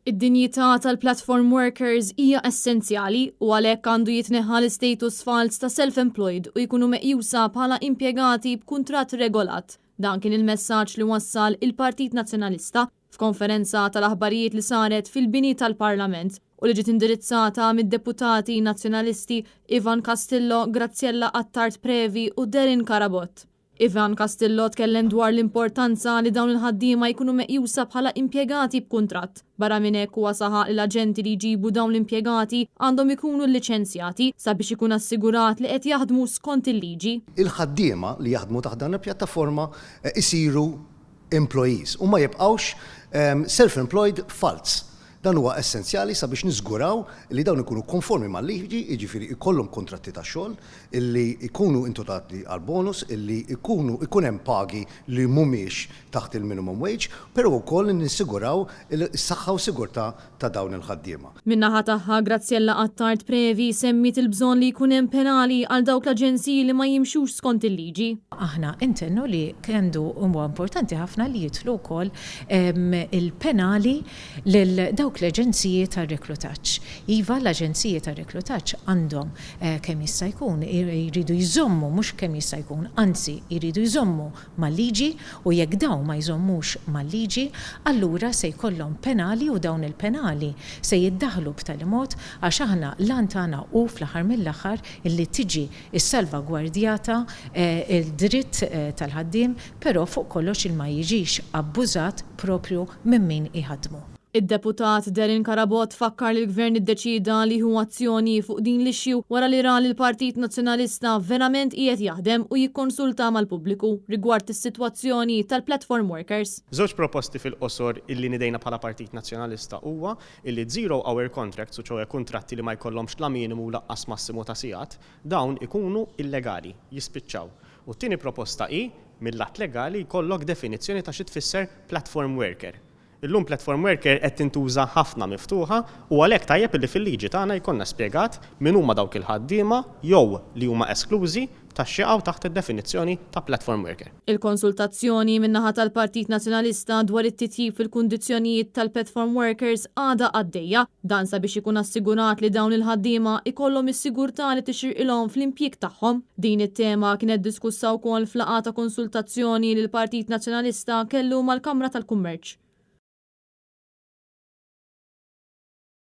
Id-dinjità tal-platform workers hija essenzjali u għalhekk għandu jitneħħa l-istatus falz ta' self-employed u jkunu meqjusa bħala impjegati b'kuntratt regolat. Dan kien il-messaġġ li wassal il-Partit Nazzjonalista f'konferenza tal-aħbarijiet li saret fil-bini tal-Parlament u li ġiet indirizzata mid-deputati Nazzjonalisti Ivan Castillo, Graziella Attard Previ u Darren Carabott. Ivan Castillo tkellem dwar l-importanza li dawn il-ħaddiema jkunu meqjusa bħala impjegati b'kuntratt. Barra minn hekk huwa saħaq li l-aġenti li jġibu dawn l-impjegati għandhom ikunu lliċenzjati sabiex ikun assigurat li qed jaħdmu skont il-liġi. Il-ħaddiema li jaħdmu taħt dan il-pjattaforma jsiru employees u ma jibqgħux self-employed falz. Dan huwa essenzjali sabiex niżguraw li dawn ikunu konformi mal-liġi, jiġifieri jkollhom kuntratti ta' xogħol, illi jkunu intitolati għal bonus, illi jkunu jkun hemm pagi li mhumiex taħt il-minimum wage, però wkoll li nissiguraw is-saħħa u s-sigurtà ta' dawn il-ħaddiema. Min-naħa tagħha, Graziella Attard Previ semmiet il-bżonn li jkun hemm penali għal dawk l-aġenziji li ma jimxux skont il-liġi. Aħna ntennu li għandu huwa importanti ħafna li jidħlu wkoll il-penali lil dawk l-aġenziji tar-reklutaġġ. Iva, l-aġenziji tar-reklutaġġ għandhom kemm jista' jkun jridu jżommu, mhux kemm jista' jkun, anzi jridu jżommu mal-liġi u jekk dawn ma jżommux mal-liġi, allura se jkollhom penali u dawn il-penali se jiddaħħlu b'tali mod għax aħna l-għan tagħna hu fl-aħħar mill-aħħar illi tiġi ssalvagwardjata l-dritt tal-ħaddiem però fuq kollox il ma jiġix abbużat proprju minn min iħaddmu. Id-Deputat Darren Carabott fakkar li l-Gvern iddeċieda li jieħu azzjoni fuq din l-issue wara li ra li l-Partit Nazzjonalista verament qiegħed jaħdem u jikkonsulta mal-pubbliku rigward is-sitwazzjoni tal-platform workers. Żewġ proposti fil-qosor illi nidejna bħala Partit Nazzjonalista huwa illi zero hour contracts u ċoe kuntratti li ma jkollhomx la minimu u laqqas massimu ta' sigħat, dawn ikunu illegali, jispiċċaw. U t-tieni proposta hi, mill-att legali jkollok definizzjoni ta' xi tfisser platform worker. Illum platform worker qed tintuża ħafna miftuħa u għalhekk tajjeb illi fil-liġi tagħna jkollna spjegat min huma dawk il-ħaddiema jew li huma esklużi ta' x'jaqgħu taħt id-definizzjoni ta' platform worker. Il-konsultazzjoni min-naħa tal-Partit Nazzjonalista dwar it-titjib fil-kundizzjonijiet tal-platform workers għadha għaddejja. Dan sabiex ikun assigurat li dawn il-ħaddiema ikollhom is-sigurtà li tixirqilhom fl-impjieg tagħhom. Din it-tema kienet diskussa wkoll f'laqgħa ta' konsultazzjoni li l-Partit Nazzjonalista kellu mal-Kamra tal-Kummerċ.